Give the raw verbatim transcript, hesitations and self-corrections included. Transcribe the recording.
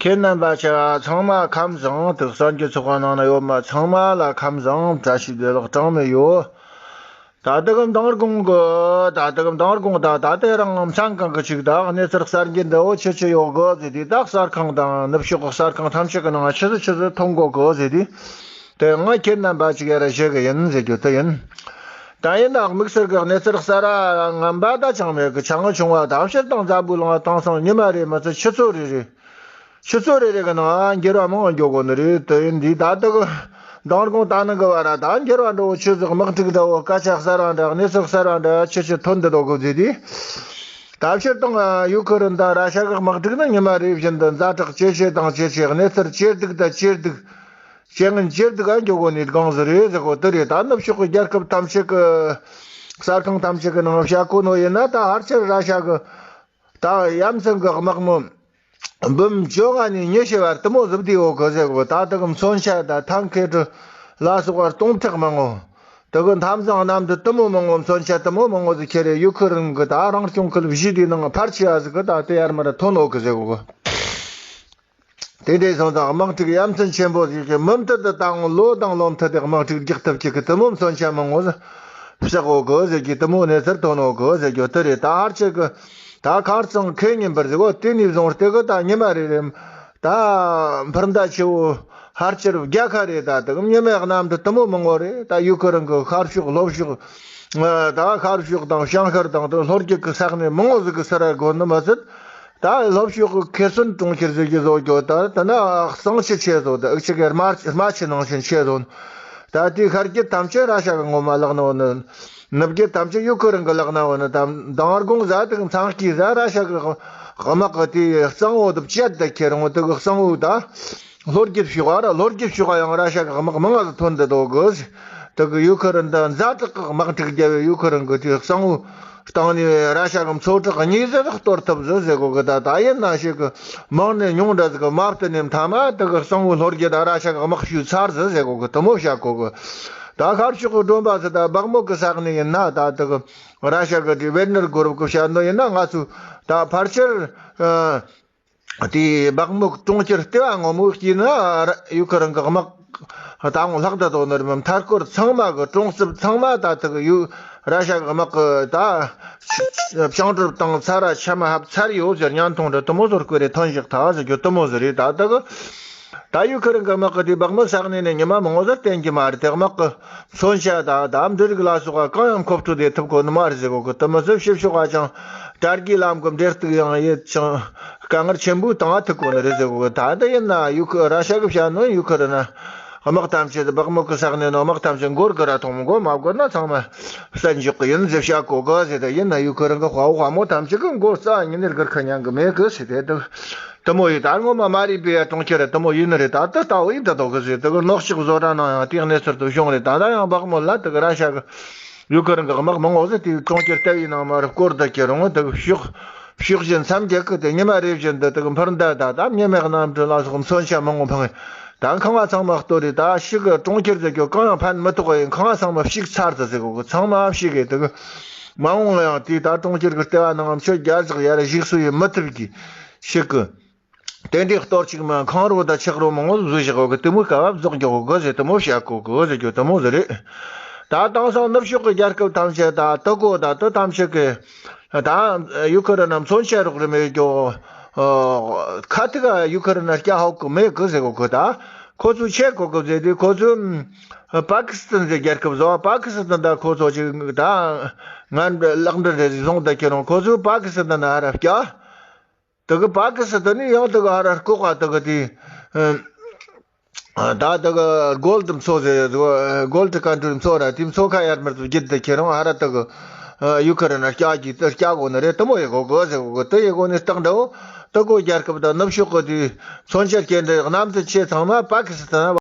ཁྱེད་རྣམ་པ་ཆ་ཚང་མ་ཁམས་བཟང་། དུག་གསར་གྱི་ཚོགས་པ་ནང་ན་ཡོད་མ་ཚང་མ་ལ་ཁམས་བཟང་བཀྲ་ཤིས་བདེ་ལེགས་གྲངས་མེད་ཡོད། ད་ལྟ་གི་མདང་དགོང་གི་ད་ལྟ་གི་མདང་དགོང་དང་ད་ལྟ་རང་མཚན་གང་གི་ཅིག་ད་གནས་ཚུལ་གསར་འགྱུར་འདྲ་བོ་ཆི་ཆི་ཡོད་གི་ཟེར་དུས། ད་གསར་ཁང་དང་ནུབ་ཕྱོགས་གི་གསར་ཁང་ཐམས་ཅད་གི་ནང་ཆི་ཟིག་ཆི་ཟིག་ཐོན་གོ་གི་ཟེར་དུས། དེ་ང་ཁྱེད་རྣམ་པ་ཅིག་ཡར་ཞུ་གི་ཡིན་ཟེར་རྒྱུ་དེ་ཡིན། ད་ཡིན་ན་དམིགས་བསལ་གི་གནས་ཚུལ་གསར་བ་ངན་པ་ད་ཅང་མེད་གི། ཆང་ཆུང་བ་དང་ཕྱིར་དང་འཛམ་བུ་གླིང་དེང་སང་ཉི་མ་རེ་མི་ཚེ་ཆུ་ཚོད་རེ་རེ། ཆུ་ཚོད་རེ་རེ་གི་ནང་འགྱུར་བ་མང་བ་འགྱོ་གོ་ནི་རེད། དེ་ཡིན་དུས་ད་ལྟ་གི་མདང་དགོང་ད་ནི་གི་བར་ད་འགྱུར་བ་འདྲ་བོ་ཆི་ཟིག་དམག་འཁྲུག་འདྲ་བོ་སྐད་ཆ་གསར་བ་འདྲ་གནས་ཚུལ་གསར་བ་འདྲ་ཆི་ཆི་ཐོན་འདི་འདྲ་གི་ཟེར་དུས། ད་ཕྱིར་དང་ཡུ་ཁུ་རན་དང་ར་ཤ་གི་དམག་འཁྲུག་ནི་ཉི་མ་རེ་བཞིན་དུ་ཛ་དྲག་ཇེ་ཆེ་དང་ཇེ་ཆེ། གནས་ཚུལ་ཇེ་སྡུག་དང་ཇེ་སྡུག། རྐྱེན་ངན་ཇེ་སྡུག་ག་འགྱོ་གོ་ནི་སྒང་ཟིག་རེད་ཟེར་གོ་དེ་རེད། ད་ནུབ་ཕྱོགས་ཀྱི་རྒྱལ་ཁབ་ཐམས་ཅད་ཀྱི་གསར་ཁང་ཐམས་ཅད་ཀྱི་ནང་བཤད་གོ་ནོ་ཡིན་ན། ད་ཕལ་ཆེར་ར་ཤ་གི་ད་ཡ་མཚན་གི་དམག་མི་འབུམ་བཅོ་ལྔ་ནས་ཉི་ཤུ་བར་དེ་མོ་ཟིག་བསྡད་ཡོད་གི་ཟེར་གོ། ད་དེ་གི་མཚོན་ཆ་ད་ཐང་ཁེ་ཀྲི་ལ་སོགས་པ་སྟོང་ཕྲག་མང་ངོ་། དེ་གི་མཐའ་མཚམས་གནམ་དུ་དེ་མོ་མང་ངོ་མཚོན་ཆ་དེ་མོ་མང་ངོ་ཟིག་ཁྱེར་རེ་ཡུ་ཁུ་རན་གི་ད་རང་སྐྱོང་ཁུལ་བཞི་དེའི་ནང་ཕལ་ཆེ་བ་ཟིག་གི་ད་དེ་ཡར་མར་ཐོན་ཡོད་གི་ཟེར་གོ་གི། དེ་འདྲའི་སོང་ཙང་དམག་འཁྲུག་ཡ་མཚན་ཆེན་པོ་ཞིག་གི་མུ་མཐུད་དུ་ད་ངོ་ལོ་དང་ལོ་མཐུད་དེ་དམག་འཁྲུག་རྒྱག་ཐབས་ཀྱི་གི་དེ་མོ་མཚོན་ཆ་མང་ངོ་བཞག་གོ་གི་ཟེར་གི། དེ་མོ་གནས་ཚུལ་ཐོན་ཡོད་གི་ཟེར་རྒྱུ་དེ་རེད། ད་ཧར་ཆེ་གི་ད་ཁར་ཚང་ཁེ་ཉིན་པར་ཟེར་གོ། དེ་ནས་བཟུང་སྟེ་གི་ད་ཉི་མ་རེ་རེ་ད་འཕུར་མདའ་ཆེ་བོ་ཕལ་ཆེར་བརྒྱ་ཁ་རེ་ད་དེ་གི་ཉི་མའི་གནམ་དུ་དེ་མོ་མང་ངོ་རེད། ད་ཡུ་ཁུ་རན་གི་ཤར་ཕྱོགས་ལྷོ་ཕྱོགས་ད་ཤར་ཕྱོགས་དང་བྱང་ཤར་དང་དེ་ལྷོ་རྒྱུད་གི་ས་གནས་མང་ངོ་ཟིག་གི་སར་ར་གོ་ནི་མ་ཟད། ད་ལྷོ་ཕྱོགས་ཀྱི་ཁེར་སོན་གྲོང་ཁྱེར་ཟེར་གྱི་བཟོ་རྒྱུ་ད་ད་ན་གཙང་ཆུ་ཆེ་བཟོ། ད་ཨུ་ཆུ་གི་རྨ་རྨ་ཆུ་ནང་བཞིན་ཆེ་བཟོ། ད་དེའི་ཤར་རྒྱུད་ཐམས་ཅད་ར་ཤ་གི་ངོ་མ་ལག་ན་ཡོད་ནི། ནུབ་རྒྱུད་ཐམས་ཅད་ཡུ་ཁུ་རན་གི་ལག་ན་ཡོད་ནི། ད་མདང་དགོང་ཟ་དུག་མཚང་སྐྱིད་ཟ་ར་ཤ་གི་དམག་གི་དེའི་གཙང་བོ་དུ་བཅད་ད་ཁྱེར་འོང་དུ་གི་གཙང་བོ་ད། ལྷོ་རྒྱུད་ཕྱོགས་ཨ་ར་ལྷོ་རྒྱུད་ཕྱོགས་ཡང་ར་ཤ་གི་དམག་མང་ང་ཟིག་ཐོན་འདི་འདུག་གི། དེ་གི་ཡུ་ཁུ་རན་ད་ཛ་དྲག་གི་དམག་འཁྲུག་རྒྱབ་པའི་ཡུ་ཁུ་རན་གི་དེ་གཙང་བོ་བཏང་ནས་ར་ཤ་གི་མཚོ་བྲག་གཉིས་ཟིག་གཏོར་ཐུབ་ཟིག་ཟེར་གོ་གི། ད་ད་ཡིན་ན་ཞིག་གི་མང་ནས་ཉུང་འདྲ་ཟིག་གི་མ་བསྟུན་ནས་མཐའ་མ་དེ་གི་གཙང་བོ་ལྷོ་རྒྱུད་ད་ར་ཤ་གི་དམག་ཞུས་ཚར་ཟིག་ཟེར་གོ་གི། དེ་མོ་བཤད་གོ་གི། ད་ཤར་ཕྱོགས་གི་སྒྲོམ་པ་ཟིག་ད་སྦག་མུ་གི་ས་གནས་ཡིན་ན། ད་དེ་གི་ར་ཤ་གི་དེ་ཝེ་གནར་རྒོལ་རབས་གི་བཤད་ནོ་ཡིན་ན། ང་ཚོ་ད་ཕལ་ཆེར་ཨ། དེའི་སྦག་མུ་གྲོང་ཁྱེར་ལྟེ་བ་ངོ་མ་དཀྱིལ་ན་ཡུ་ཁུ་རན་གི་དམག་ད་ངོ་ལྷག་ད་དོ་ནི་རེད། མཐའ་སྐོར་ཚང་མ་གི་གྲོང་གསེབ་ཚང་མ་ད་ཐུག་ཡུ་ར་ཤ་གི་དམག་གི་ད་བྱང་གྲུབ་དང་ཚ་ར་ཆ་མ་ཧབ་ཚར་ཡོད་ཟེར། བརྙན་ཐུང་རེ་དེ་མོ་ཟོར་བཀོད་རེ་ཐོན་བཞག་ཐག་ཟེར་རྒྱུ་དེ་མོ་ཟིག་རེད། ད་ད་གི་ད་ཡུ་ཁུ་རན་གི་དམག་གི་དེ་སྦག་མུ་ས་གནས་ནས་ཉི་མ་མང་བོ་ཟིག་བསྟན་གྱི་མ་རེད། དེ་དམག་གི་མཚོན་ཆ་དང་འདམ་འབྲུ་རིགས་ལ་སོགས་པ་གང་ཡང་མཁོ་སྤྲོད་དེ་ཐུབ་གོ་ནི་མ་རེད་ཟེར་གོ་གི། དེ་མི་ཚད་ཕྱི་ཕྱོགས་ཀ་ཅང་དྲ་རྒྱའི་ལམ་གི་འབྲེལ་གཏུག་ཡང་ཡེད་ཅིང་དཀའ་ངལ་ཆེན་པོའི་སྟེང་ཐུག་གོ་ནི་རེད་ཟེར་གོ་གི། ད་ལྟ་ཡིན་ན་ཡུ་ཁུ་ར་ཤ་གི་བཤད་ནོ་ཡུ་ཁུ་རན་ན་དམག་ཐམས་ཅད་དེ་སྦག་མུ་གི་ས་གནས་ནང་དམག་ཐམས་ཅད་འགོར་གི་ར་ཐོང་མི་འགོར་མ་འགོར་ན་ཚང་མ་བསད་འཇོག་གི་ཡིན་ཟེར་བཤད་གོ་གི་ཟེར། ད་ཡིན་ན་ཡུ་ཁུ་རན་གི་དཔའ་བོ་དཔའ་མོ་ཐམས་ཅད་གི་མགོ་རྩ་ཉིན་ནས་སྒུར་ཁ་ཉན་གི་མེད་གི་ཟེར། དེ་དུ་དེ་མོ་ཡིན། ད་ངོ་མ་མ་རིག་པའི་གྲོང་ཁྱེར་དེ་མོ་ཡིན་ནི་རེད། ད་ལྟ་ལྟ་བུ་ཡིན་ད་དོ་གི་ཟེར། དེ་གི་ནག་ཕྱོགས་བཟོ་གྲྭ་ནང་ཡང་དེའི་གནས་ཚུལ་དུ་བྱུང་རེད། ད་ལྟ་ཡང་སྦག་མུ་ལ་དེ་གི་ར་ཤ་གི་ཡུ་ཁུ་རན་གི་དམག་མང་བོ་ཟིག་དེའི་གྲོང་ཁྱེར་ལྟེ་བའི་ནང་མར་བསྐོར་ད་ཁྱེར་འོང་། དེ་གི་ཕྱོགས་ཕྱོགས་བཞིན་མཚམས་བརྒྱད་གི་དེ་ཉི་མ་རེ་བཞིན་དུ་དེ་གི་འཕུར་མདའ་ད་ད་ཉི་མའི་གནམ་གྲུ་ལ་སོགས་མཚོན་ཆ་མང་བོ་འཕངས། ད་ཁང་བ་ཚང་མ་གཏོར་རེད། ད་ཕྱི་གི་གྲོང་ཁྱེར་ཟེར་རྒྱུ་གང་ཡང་ཕན་མི་ཐོགས་པ་ཡིན། ཁང་བ་ཚང་མ་བཤིག་ཚར་ད་ཟེར་གོ་གི། ཚང་མ་བཤིག་གི། དེ་གི་མ་འོངས་ལ་ཡང་དེའི་ད་གྲོང་ཁྱེར་གི་ལྟེ་བ་ནང་མཆོད་རྒྱ་ཟག་ཡར་ཞིག་སུ་ཡིན་མི་ཐུབ་གི་ཕྱི་གི། དེ་འདྲའི་གཏོར་ཅིག་མ་ཁང་རོ་དང་ཆག་རོ་མང་བོ་བཟོས་བཞག་གོ་གི། དེ་མོ་སྐབས་བབ་རྫོགས་འཇོག་གོ་གི་ཟེར། དེ་མོ་བཤད་གོ་གི་ཟེར་རྒྱུ་དེ་མོ་ཟིག་རེད། ད་དེང་སང་ནུབ་ཕྱོགས་ཀྱི་རྒྱལ་ཁབ་ཐམས་ཅད་ད་དེ་གོ་ད་དེ་ཐམས་ཅད་ཀྱི་ད་ཡུ་ཁུ་རན་ན་མཚོན་ཆ་རོགས་རེ་མེད་རྒྱུ་ཁ་ཐུག་ཡུ་ཁུ་རན་ན་སྐྱ་ཧོག་གི་མེད་གི་ཟེར་གོ་གི། ད་ཁོ་ཚོས་ཆེ་གོ་གི་ཟེར་དུས་ཁོ་ཚོས་པ་ཀི་སི་ཐན་ཟེར་རྒྱལ་ཁབ་བཟོ་བ། པ་ཀི་སི་ཐན་ད་ཁོ་ཚོ་ཅིག་ད་ང་ལག་འབྲེལ་རེ་བཟུང་ད་ཁྱེར་འོང་། ཁོ་ཚོས་པ་ཀི་སི་ཐན་ན་ཧ་ར་སྐྱ། དེ་གི་པ་ཀི་སི་ཐན་ནི་ཡང་དེ་གི་ཧ་ར་ལྐོག་ག་དེ་གི་དེ། ད་དེ་གི་གྷོལ་ཌི་མཚོ་ཟེར། གྷོལ་ཌི་ཀན་ཊི་རི་མཚོ་ར་དེ་མཚོ་ཁ་ཡར་མར་དུ་བརྒྱུད་དེ་ཁྱེར་འོང་། ཧ་ར་དེ་གི་ཡུ་ཁུ་རན་ན་སྐྱ་གི་དེ་སྐྱ་གོ་ནི་རེད། དེ་མོ་ཡེ་གོ་གི་ཟེར་གོ་གི། དེ་ཡེ་གོ་ནི་སྟག་འདྲ་བོ་དེ་གོ་རྒྱལ་ཁབ་དང་ནུབ་ཕྱོགས་གི་དེ་མཚོན་ཆ་སྐྱེལ་འདྲ་གནམ་དུ་ཆེ་ཚང་མ་པ་ཀི་སི་ཐན།